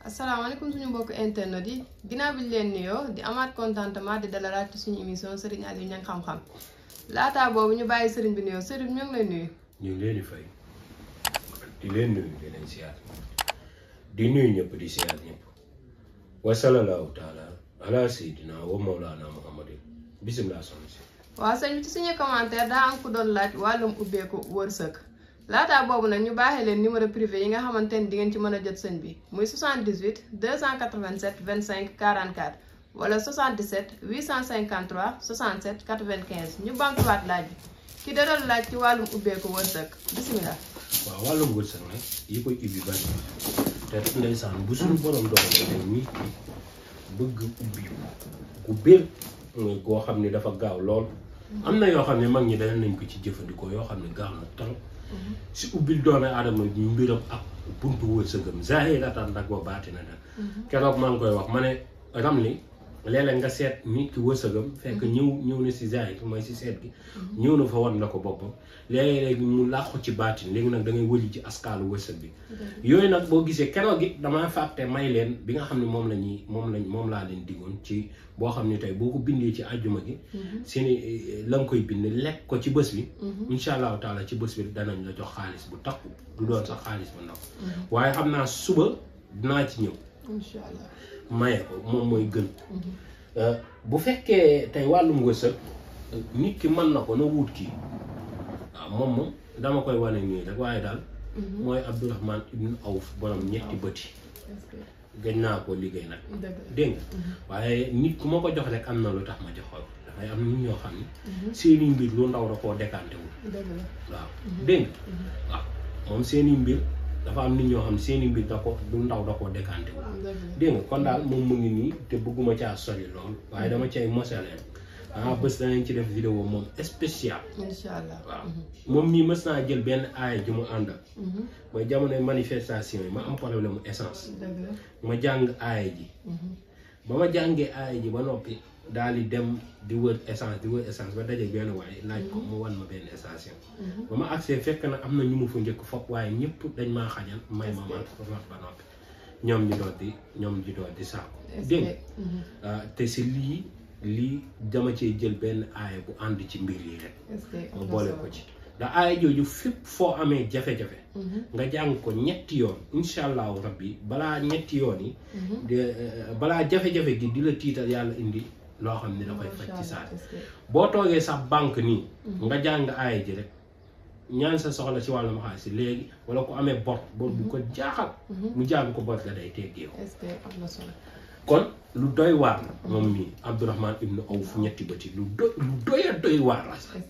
asalaamaaleykum suñu mbokk internet yi ginnaaw bi ñu leen nuyoo di amaat contentement di dalalaat ci suñu émission Serigne Aliou Niang xam-xam laataa boobu ñu bàyyi Serigne bi nuyoo Serigne ñu ngi lay nuyu. ñu ngi leen di fay di leen nuyu di leen siyaar di nuyu ñëpp di siyaar ñëpp wa sallallahu taala ala sayyidina wa mawlana muhammadin bisimilah soxna si. waaw sëñ bi ci suñu commentaire daa am ku doon laaj wàllum ubbeeku wërsëg laataa boobu nag ñu baaxee leen numéro privé yi nga xamante ni di ngeen ci mën a jot sëñ bi muy 78 287 25 44 wala 77 853 67 95 ñu bantuwaat laaj bi ki da doon laaj ci wàllum ubbeeku wërsëg bisimilah. waaw wàllum wërsëg nag yi koy ubbi bari te ndeysaan bu suñu borom doon tey nit ki bëgg ubbi ku bir goo xam ne dafa gaaw lool am na yoo xam ne mag ñi dana nañ ko ci jëfandikoo yoo xam ne gaaw na trop si ubbil doone aadama mbiram ak buntu wërsëgam zahiratan nag wa baatina nag keroog maa ngi koy wax ma ne Ramli léeg-léeg nga seet nit ki wërsëgam fekk ñëw na si zahir mooy si seet gi ñëw na fa wan la ko boppam léegi mu làqu ci baatin léegi nag da ngay wëli ci askaalu wërsëg bi yooyu nag boo gisee keroog it damaa fàtte may leen bi nga xam ne moom laa leen diggoon ci boo xam ne tey boo ko bindee ci àjjuma gi seeni la nga koy bind lekk ko ci bés bi incha allahu taala ci bés bi danañ la jox xaalis bu takku du doon sax xaalis bu ndaw waaye xam naa suba dinaa ci ñëw incha allah maye ko moom mooy gën bu fekkee tey wàllum wërsëg nit ki mën na ko na wut kii waaw moom dama koy wane nii rek waaye daal mooy Abdourahman ibn Awf borom ñetti bëti gëj naa ko liggéey nag dégg nga waaye nit ku ma ko jox rek am na lu tax ma jox ko dafay am nit ñoo xam ne seeni mbir lu ndaw da koo décanté wul waaw dégg nga waaw moom seeni mbir dafa am nit ñoo xam ne seeni mbir da ko du ndaw da koo décanté wul dégg nga kon daal moom mu ngi nii te bëgguma caa sori lool waaye dama cay mosaleen bés danañ ci def vidéo moom spécial incha allah waaw moom mii mës naa jël benn aaya ji mu àndal mooy jamonoy manifestation yi ma am problème mu essence ma jàng aaya ji ba ma jàngee aaya ji ba noppi daal di dem di wër essence ba daje benn waaye laaj ko mu wan ma benn station ba ma agsee fekk na am na ñu mu fa njëkk fopp waaye ñëpp dañ maa xajal may ma man ko wax ba noppi ñoom ñi doon di saako dégg te si lii dama cee jël benn aaya bu ànd ci mbir yi rek ma boole ko ci ndax aaya jooju fépp foo amee jafe-jafe nga jàng ko ñetti yoon incha allahu rabbi balaa ñetti yoon yi balaa jafe-jafe gi di la tiital yàlla indi loo xam ne dafay faj ci saa boo toogee sax banque nii nga jàng aaya ji rek ñaan sa soxla ci wàllum xaalis léegi wala ko amee bor bu ko jaaxal mu jàng ko bor ga day teggeeku kon lu doy waar la moom mii Abdourahman ibn Awf ñetti bëti lu doy waar la sax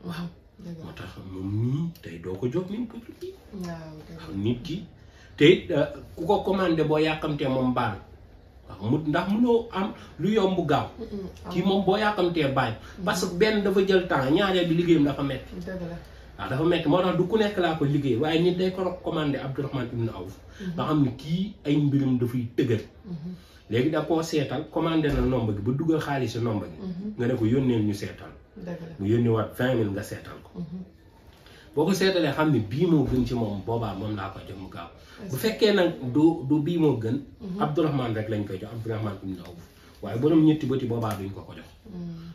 waaw moo tax moom nii tey doo ko jóg min bëtu bi waaw nit ki te ku ko commandé boo yàkkamtee moom baal waaw mu ndax mënoo am lu yomb gaaw kii moom boo yàkkamtee baal parce que benn dafa jël temps ñaareel bi liggéeyam dafa metti waaw dafa metti moo tax du ku nekk laa ko liggéey waaye nit day ko commandé Abdourahman ibn Awf nga xam ne kii ay mbirum dafay tëgër léegi da koo seetal commandé na nomba gi ba dugal xaalis nomba gi nga ne ko yónneel ñu seetal mu yónni waat 20 000 nga seetal ko boo ko seetalee xam ne bii moo gën ci moom boobaa moom laa koy jox mu gaaw bu fekkee nag du bii moo gën Abdourahman rek lañ koy jox Abdourahman ibn Awf waaye borom ñetti bëti boobaa duñ ko jox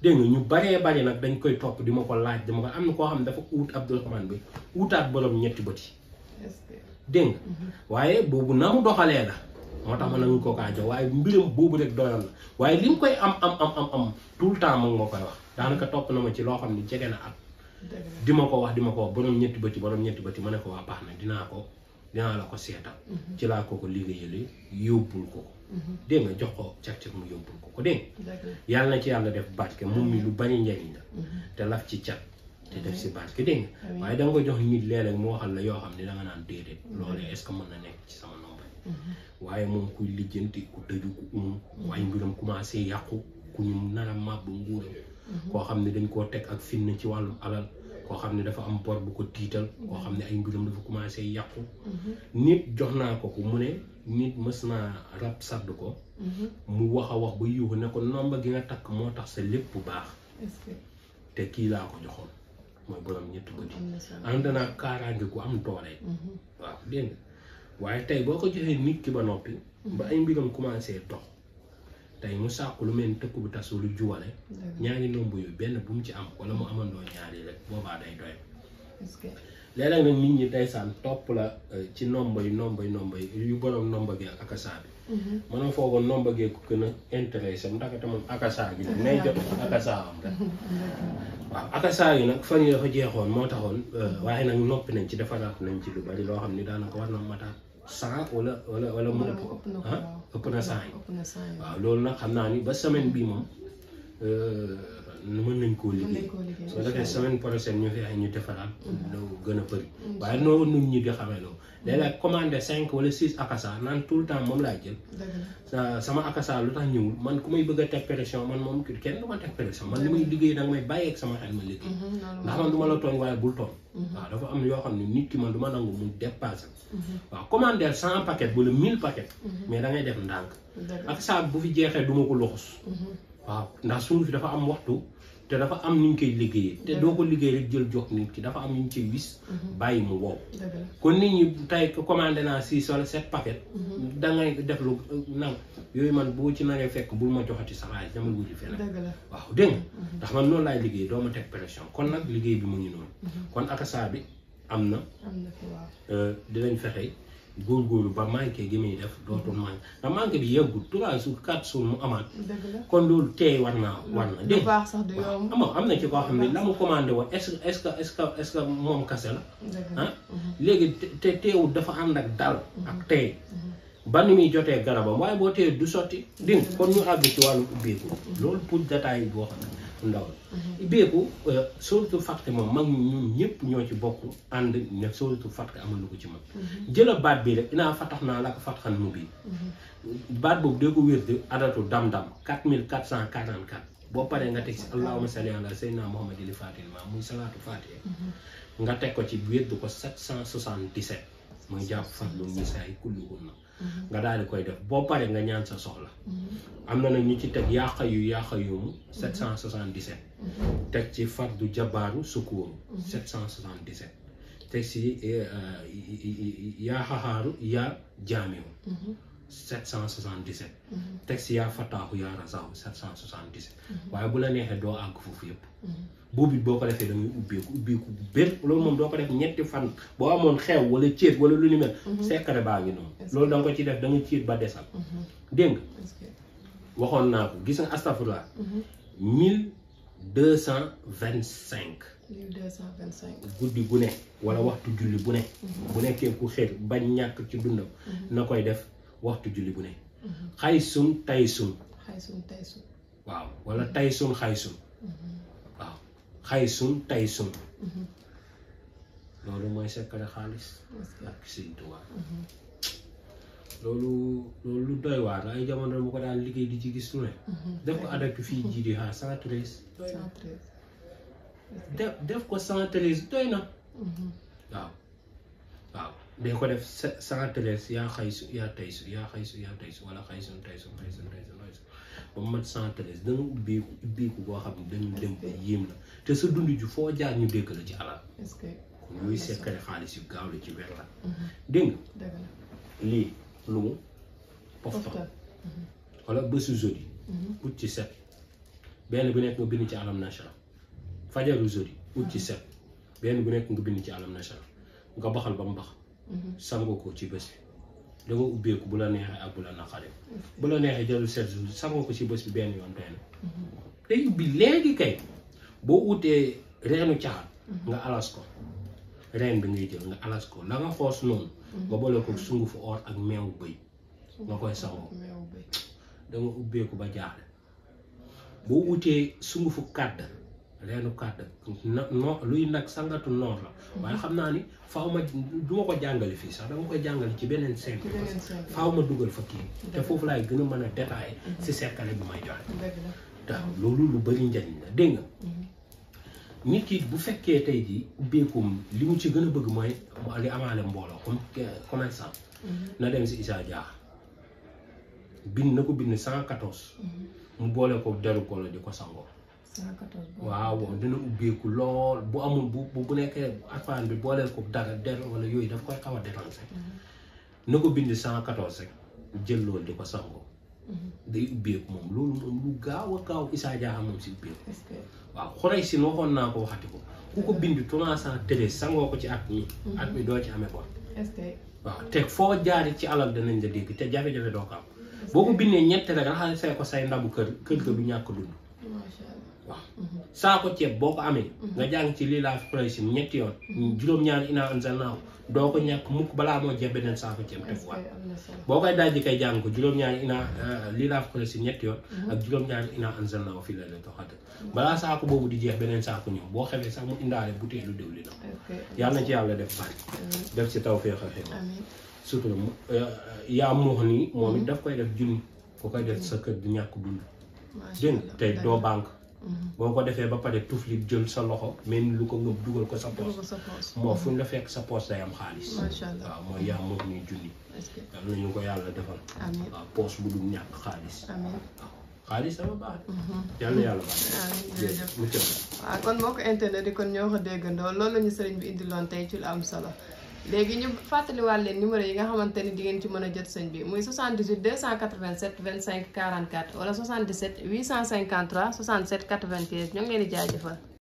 dégg nga ñu bari nag dañ koy topp di ma ko laaj dama ko am na koo xam ne dafa uut Abdourahman bi uutaat borom ñetti bëti dégg nga waaye boobu na mu doxalee la moo tax ma nangu ko kaa jox waaye mbiram boobu rek doyoon la waaye li mu koy am tout le temps moom moo koy wax daanaka topp na ma ci loo xam ne jege na at di ma ko wax borom ñetti bëti ma ne ko waa baax na dinaa la ko seetal ci laa ko liggéeyale yóbbul ko dégg nga jox ko cag-cag mu yóbbul ko dégg yàlla na ci yàlla def barke moom mi lu bari njariñ la te laf ci cat te def si barke dégg nga waaye da nga ko jox nit léeg-léeg mu waxal la yoo xam ne da nga naan déedéet loolee est-ce que mën na nekk ci sama nombre waaye moom kuy lijjanti ku tëju ku waaye mbiram commencé yàqu ku ñu nar a màbb nguuram koo xam ne dañ koo teg ak fitna ci wàllum alal koo xam ne dafa am bor bu ko tiital koo xam ne ay mbiram dafa commencé yàqu nit jox naa ko mu ne nit mës naa rab sàdd ko mu wax a wax ba yuuxu ne ko nomba gi nga takk moo tax sa lépp bu baax te kii laa ko joxoon mooy borom ñetti bëti ànd naa kaaraange gu am doole waaw dégg nga waaye tey boo ko joxee nit ki ba noppi ba ay mbiram commencé dox tey mu sàkku lu mel ni tëkku bu tas lu juwale ñaari nomb yu benn bu mu ci am wala mu amandoo ñaari rek boobaa day doy léeg-léeg nag nit ñi ndeysaan topp la ci nomba yi yu borom nomba gi ak akasa bi mënoo foogoon nomba gee ko gën a intéressé ndakate moom akasa gi nag nay jot akasa am rek waaw akasa yi nag fan yi dafa jeexoon moo taxoon waaye nag noppi nañ ci defaraat nañ ci lu bari loo xam ni daanaka war na mataat 100 wala mu ëpp na 100 yi waaw loolu nag xam naa ni ba semaine bii moom mën nañ koo liggéey soo defee semaine prochaine ñu fi ay ñu defaraat lu gën a bëri waaye noonu nit ñi di xamee loolu léeg-léeg commandé 5 wala 6 akasa naan tout le temps moom laay jël sama akasa lu tax ñëwul man ku may bëgg a teg pression man moom kenn du ma teg pression man li may liggéey danga may bàyyeeg sama xel ma liggéey ndax man du ma la tooñ waaye bul tooñ waaw dafa am yoo xam ne nit ki man du ma nangu mu dépassé waaw commandé 100 paquets wala 1000 paquets mais da ngay def ndànk akasa bu fi jeexee du ma ko loxus waaw ndax suñu fi dafa am waxtu te dafa am ni ñu koy liggéeyee te doo ko liggéey rek jël jox nit ki dafa am ni ñu koy wis bàyyi mu wow kon nit ñi tey commandé naa 6 wala 7 paquets dangay def lu nag yooyu man boo ci naree fekk bul ma joxati sa xaalis dama wuti feneen waaw dégg nga ndax man noonu laay liggéey doo ma teg pression kon nag liggéey bi mu ngi noonu kon akasa bi am na dinañ fexe góorgóorlu ba manqué gi muy def dootul manqué ndax manqué bi yeggul 3 jours 4 jours mu amaat kon loolu tey war na dégg am na ci koo xam ne la mu commandé woon est-ce que moom kase la ah léegi te teewul dafa ànd ak dal ak tey ba ni muy jotee garabam waaye boo teewee du sotti dégg kon ñu àgg ci wàllu ubbeeku loolu pour détail boo xam ne ndaw la ubbeeku sóoratu Faatiha moom mag ñun ñëpp ñoo ci bokk ànd ne sóoratu Faatiha amal lu ko ci mag jëla baat bi rek inaa fatax naa la ko fatxan mu bii baat boobu dee ko wér di adatu dam-dam 4444 boo paree nga teg si allahumma salli ala sayyidina muhammadin fatima muy salaatu Faatiha nga teg ko ci wér di ko 777 muy jàpp fadlu nisaay kulluhunna nga daal di koy def boo paree nga ñaan sa soxla am na nag ñu ci teg yaa xayyuumu 777 teg ci fardu jabaaru sukkuuru 777 teg ci yaa xaxaaru yaa jaamiwu 777 teg ci yaa fataaxu yaa razaahu 777 waaye bu la neexee doo àgg foofu yëpp boobu boo ko defee da ngay ubbeeku bér loolu moom doo ko def ñetti fan boo amoon xew wala céet wala lu ni mel secret baa ngi noonu loolu da nga ko ci def da nga céet ba desal dégg nga waxoon naa ko gis nga astafurlah 1225 guddi gu ne wala waxtu julli bu ne bu nekkee ku xeet bañ ñàkk ci dundam na koy def waxtu julli bu ne xaysun taysun waaw wala taysun xaysun waaw xaysun taysun loolu mooy secret xaalis ak Sëñ Tuubaa loolu lu doy waar la ay jamono bu ko daan liggéey di ci gis lu ne def ko adapté fii ji di xaar 113 def ko 113 doy na waaw day ko def 113 yaa xaysu yaa taysu wala xaysun taysun ba mu mat 113 danga ubbeeku boo xam ne dañu dem ba yéem la te sa dund ju foo jaar ñu dégg la ci alal kon yooyu sekkare xaalis yu gaaw la ci weer la dégg nga lii lu mu poftan wala bésu jeudi ut ci 7 benn bu nekk nga bind ci alam nasara fajaru jeudi ut ci 7 benn bu nekk nga bind ci alam nasara nga baxal ba mu bax sango ko ci bés bi da nga ubbeeku bu la neexee ak bu la naqaree bu la neexee jëlu 7 jours sango ko ci bés bi benn yoon doy na day ubbi léegi kay boo utee reenu caxat nga alas ko reen bi ngay jël nga alas ko la nga xoos noonu nga boole ko sungufu or ak meewu bëy nga koy sangoo da nga ubbeeku ba jaaxle boo utee sungufu kàdd reenu kàdd luy nag sangatu noor la waaye xam naa ni faaw ma du ma ko jàngale fii sax dama koy jàngale ci beneen scène faaw ma dugal fa kii te foofu laay gën a mën a détaillé si sekkale bi may joxe te loolu lu bari njariñ la dégg nga nit ki bu fekkee tey jii ubbeekum li mu ci gën a bëgg mooy li amaale mbooloo comme commerçant na dem si Issa Diakha bind na ko bind 114 mu boole ko deru ko la di ko sangoo waaw dina ubbeeku lool bu amul bu nekkee afaan bi booleel ko dara der wala yooyu daf koy xaw a déranger na ko bind 114 rek jël loolu di ko sangoo day ubbeeku moom loolu moom lu gaaw a gaaw Issa Diakha moom si ubbeeku waaw xorey si waxoon naa ko waxati ko ku ko bind 313 sangoo ko ci at mi doo ci amee bon waaw te foo jaari ci alal danañ la dégg te jafe-jafe doo ko am boo ko bindee ñett rek raxasee ko say ndabu kër ga du ñàkk dund waaw saako ceeb boo ko amee nga jàng ci lii laa fi proysin ñetti yoon juróom-ñaari inaa anzalnaahu doo ko ñàkk mukk balaa moo jeex beneen saako ceeb def waat boo koy dajji kay jàng ko juróom-ñaari inaa lii laa fi proysin ñetti yoon ak juróom-ñaari inaa anzalnaahu fi laylatul qadr balaa saako boobu di jeex beneen saako ñëw boo xefee sax mu indaale butéelu diwlin yàlla na ci yàlla def bari def ci tawfeex ak xéewal surtout yaa moox nii moom it daf koy def junni ku koy def sa kër du ñàkk dund dégg tey doo banque boo ko defee ba pare tuflit jël sa loxo mel ni lu ko ngëb dugal ko sa poos moo fu ñu la fekk sa poos day am xaalis waaw mooy yaa moox nii junni yal na ñu ko yàlla defal waaw poos bu dul ñàkk xaalis waaw xaalis sama baax yal na yàlla baax waaw kon moo ko internet yi kon ñoo ko déggandoo loolu la ñu sëriñ bi indiloon tey ci lu am solo léegi ñu fàttaliwaat leen numéro yi nga xamante ni di ngeen ci mën a jot sëñ bi muy 78 287 25 44 wala 77 853 67 95 ñoo ngi leen di jaajëfal